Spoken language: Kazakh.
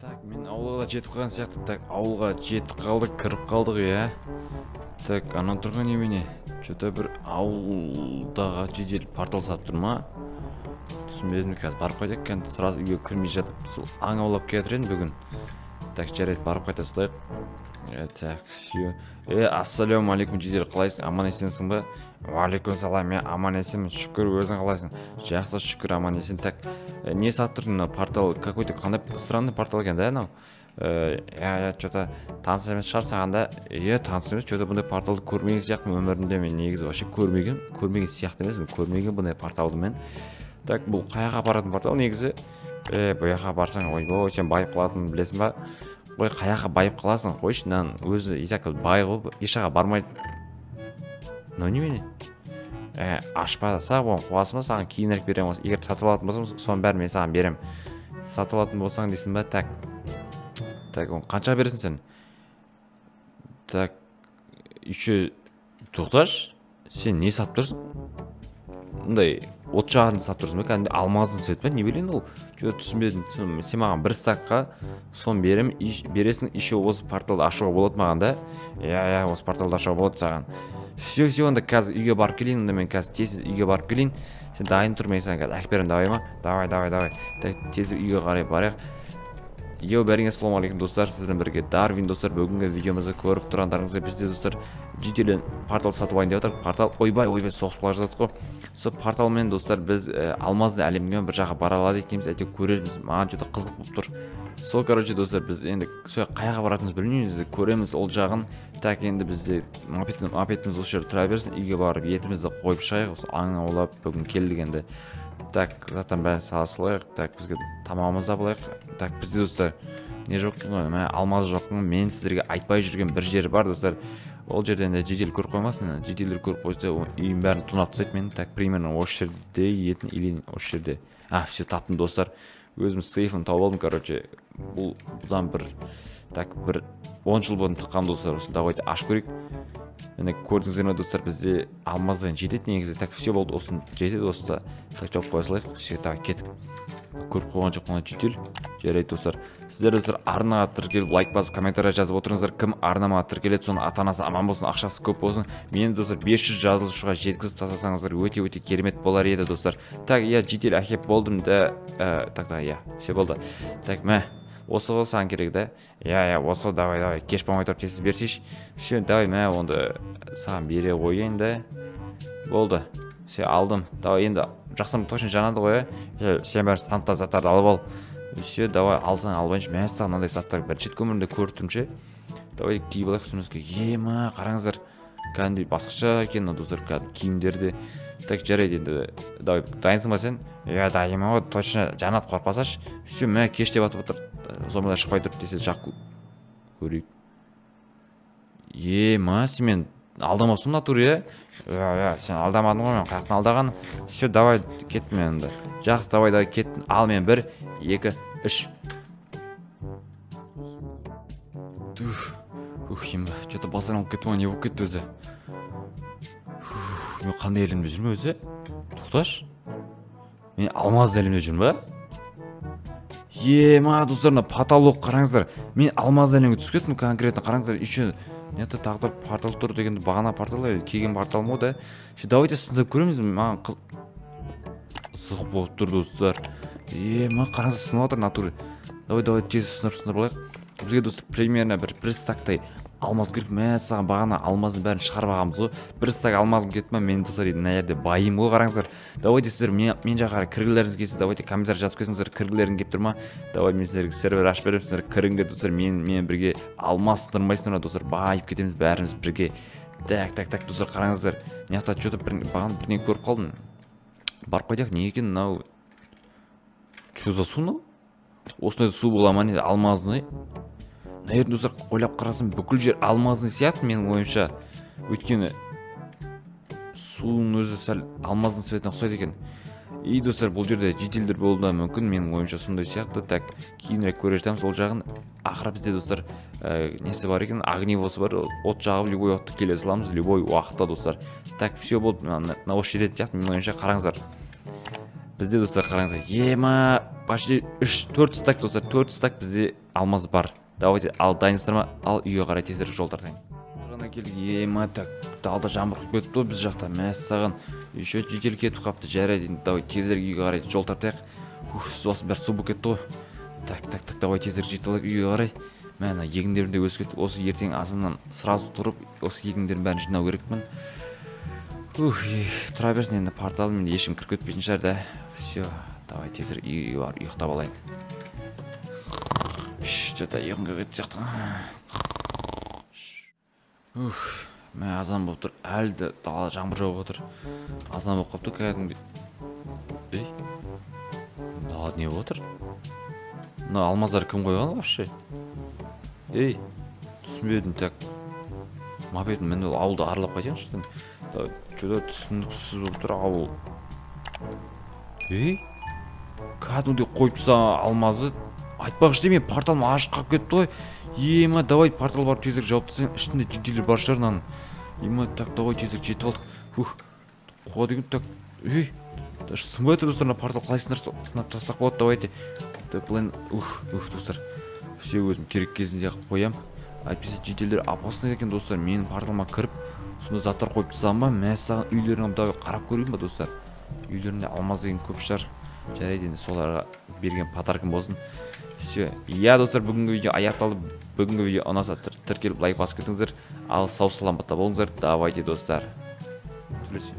Так, мен ауылға жетіп қалған сияқтымын. Так, ауылға жетіп қалдық, кіріп қалдық, иә. Так, анау тұрған немене? Что-то бір ауылдағы жедел портал сатып тұр ма? Түсінбедім, қазір барып қайтайық. Кәдімгі сразу үйге кірмей жатып, сол аң аулап келе жатыр едім бүгін. Так, жарайды, барып қайта салайық. Так, все. Ассалаумағалейкум, жедел, қалайсың? Аман есенсің ба? Уағалейкум салам, мен аман есенмін, шүкір, өзің қалайсың? Жақсы, шүкір, аман есен. Так, не сатып тұрдың мына портал? Какой-то қандай странный портал екен да анау? Иә, что-то таныс емес шығар саған да. Иә, таныс емес, что-то бұндай порталды көрмеген сияқтымын өмірімде мен негізі вообще көрмеген, көрмеген сияқты емеспін, көрмеген бұндай порталды мен. Так, бұл қаяққа апаратын портал негізі? Бұл жаққа барсаң, ойбой, сен байып қалатынын білесің ба? Ой, қаяққа байып қаласың? Қойшы, мынаның өзі и так бай ғой, еш жаққа бармайды. Мынау немене? Ашпаса, оны қуасың ба, саған кейінірек беремін. Егер сатып алатын болсаң, соның бәрін мен саған беремін. Сатып алатын болсаң дейсің ба? Так. Так, оны қанша бересің сен? Так, еще тоқташы, сен не сатып тұрсың? Мындай от жағын сатып тұрсың ба? Кәдімгі алмазын свет па? Не білейін ол? Жоқ, түсінбедім. Сен маған бір стакқа соны беремін, бересің, еще осы порталды ашуға болады маған да? Иә, иә, осы порталды ашуға болады саған. Все, все, онда қазір үйге барып келейін, онда мен қазір тез үйге барып келейін. Сен дайын тұр, мен саған қазір әкеліп беремін, давай ма? Давай, давай, давай. Так, тез үйге қарай барайық. Йоу, бәріңе ассалаумағалейкум достар, сіздермен бірге Дарвин достар. Бүгінгі видеомызды көріп тұрғандарыңыздай бізде достар жителден портал сатып алайын деп жатыр. Портал, ойбай, ойбай, соғысып бара жатыр ғой. Сол порталмен достар біз алмазды әлемге бір жаққа бара алады екенбіз, әйтеуір көрерміз. Маған что-то қызық болып тұр. Сол, короче, достар, біз енді сол қаяққа баратынымызды білмейміз, көреміз ол жағын. Так, енді бізде мопедіміз осы жерде тұра берсін, үйге барып етімізді қойып шығайық. Осы аң аулап бүгін келдік енді. Так, заттан бәрін сала салайық. Так, бізге тамағымызды алып алайық. Так, бізде достар не жоқ екен ғой, мә, алмаз жоқ екен. Мен сіздерге айтпай жүрген бір жер бар достар. Ол жерден де жедел көріп қоймасын. Жеделдер көріп қойса, үйдің бәрін тонап тастайды мені. Так, примерно осы жерде етін или осы жерде. А, все, таптым достар. Өзім сейфін тауып алдым, короче. Бұл бұдан бір, так, бір 10 жыл бұрын тыққан достар. Осыны давайте ашып көрейік. Міне көрдіңіздер ме достар, бізде алмаздан жетеді негізі. Так, все болды, осыны жетеді осы. Так, жауып қоя салайық. Все, так, кеттік. Көріп қойған жоқ мына житель. Жарайды достар. Сіздер достар арнаға тіркеліп, лайк басып, комментарий жазып отырыңыздар. Кім арнама тіркеледі, соның ата-анасы аман болсын, ақшасы көп болсын. Мені достар 500 жазылушыға жеткізіп тастасаңыздар өте-өте керемет болар еді достар. Так, иә, житель әкеп болдым да, так, так, иә, все болды. Так, мә, осы ғой саған керек да? Иә, иә, осы, давай, давай, кеш болмай тұрып тез берсейші. Все, давай, мә, онда саған бере қояйын да. Болды. Все, алдым. Давай, енді жақсам точно жанады ғой, иә? Е, сен бәрі сандықта заттарды алып ал. Все, давай, алсаң албайыншы. Мә, саған мынандай заттар бірінші рет өмірімде көріп тұрмын ше. Давай, киіп алайық үстімізге. Е, мә, қараңыздар. Кәдімгідей басқаша екен мына достар, кәдімгі киімдер де. Так, жарайды енді. Давай, дайынсың ба сен? Иә, дайынмын ғой, точно жанады, қорықпасашы. Все, мә, кеш деп атып отыр. Зомбилар шықпай тұрып десе жақ көрейік. Е, мә, сен мен алдамапсың натуре, иә? Иә, иә, сен алдамадың ғой, мен қаяқтан алдаған. Все, давай, кеттім мен енді. Жақсы, давай, давай, кеттім. Ал мен 1, 2, 3. Тух, ух, ема, что-то бас айналып кетті ғой, не болып кетті өзі? Фух, мен қандай әлемде жүрмін өзі? Тоқташы. Мен алмаз әлемде жүрмін ба? Ема, достар, мына потолок қараңыздар. Мен алмаз әлемге түсіп кеттім конкретно, қараңыздар. Еще мына жақта тағы да портал тұр дегенде бағана портал еді, келген портал ма да? Все, давайте сындырып көреміз. Маған қызық болып тұр достар. Ема, қараңыздар, сынып жатыр натуре. Давай, давай, тез сындырып алайық. Бізге достар примерно бір стактай алмаз керек. Мә, саған бағана алмаздың бәрін шығарып алғанбыз ғой. Бір стак алмазым кетті ма, мен достар енді мына жерде байым ғой, қараңыздар. Давайте сіздер мен жаққа қарай кіргілеріңіз келсе, давайте комментарий жазып кетіңіздер, кіргілерің келіп тұр ма? Давай, мен сіздерге сервер ашып беремін, сіздер кіріңдер достар, мен бірге алмаз сындырмайсыңдар ма достар, байып кетеміз бәріміз бірге. Так, так, так, достар, қараңыздар. Мына жақта что-то бағана бірдеңе көріп қалдым. Барып қайтайық, не екен мынау? Чё за су мынау? Осындай су бола ма не, алмазный? Мына жерде достар ойлап қарасам бүкіл жер алмазный сияқты менің ойымша. Өйткені судың өзі сәл алмаздың цветіне ұқсайды екен. И достар бұл жерде жителдер болуы да мүмкін, менің ойымша сондай сияқты. Так, кейінірек көре жатамыз ол жағын. Ақыры бізде достар, несі бар екен, огневосы бар, от жағып любой уақытта келе саламыз, любой уақытта достар. Так, все болды, мына осы жерде сияқты менің ойымша, қараңыздар. Бізде достар қараңыздар, ема, почти 3-4 стак достар, 4 стак бізде алмаз бар. Давайте, ал дайынсыздар ма? Ал үйге қарай тезірек жол тартайын. Ғана келдік, ема, так, далда жаңбыр құйып кетті ғой біз жақта. Мәссаған, еще жедел кетіп қапты. Жарайды, енді давай тезірек үйге қарай жол тартайық. Уф, суасы бәрі су болып кетті ғой. Так, так, так, давай тезірек жетіп алайық үйге қарай. Мә, ана егіндерім де өсіп кетті. Осы ертең азаннан сразу тұрып, осы егіндердің бәрін жинау керекпін. Ух, тұра берсін енді порталым, енді ешкім кіріп кетпейтін шығар да. Все, давай тезірек үйге барып ұйықтап алайын. Что-то ұйқым келіп кетті сияқты. Ух, мә, азан болып тұр. Әлі де далада жаңбыр жауып отыр. Азан болып қалыпты кәдімгідей. Ей, далада не болып отыр? Мына алмаздар кім қойған вообще? Ей, түсінбедім, так. Мопедім мініп ол ауылды аралап қайтайыншы. Что-то түсініксіз болып тұр ауыл. Ей, кәдімгідей қойып тастаған алмазды. Айтпақшы мен порталым ашық қалып кетті ғой. Ема, давай портал барып тезірек жауып тастайын. Ішінде жителдер бар шығар мынаның. Ема, так, давай тезірек жетіп алдық. Ух, қуа деген, так, ей, даже сынбай тұр достар, мына портал қалай сынап тастасақ болады, давайте. Так, былай, ух, ух, достар. Все, өзім керек кезінде қоям. Әйтпесе жителдер опасный екен достар. Менің порталыма кіріп, сондай заттар қойып тастаған ба? Мәссаған, үйлеріне давай қарап көрейін ба достар? Үйлерінде алмаз деген көп шығар. Жарайды, енді соларға берген подаркам болсын. Все, иә достар, бүгінгі видео аяқталды. Бүгінгі видео ұнаса тіркеліп лайк басып кетіңіздер. Ал сау саламатта болыңыздар. Давайте достар. Төлесе.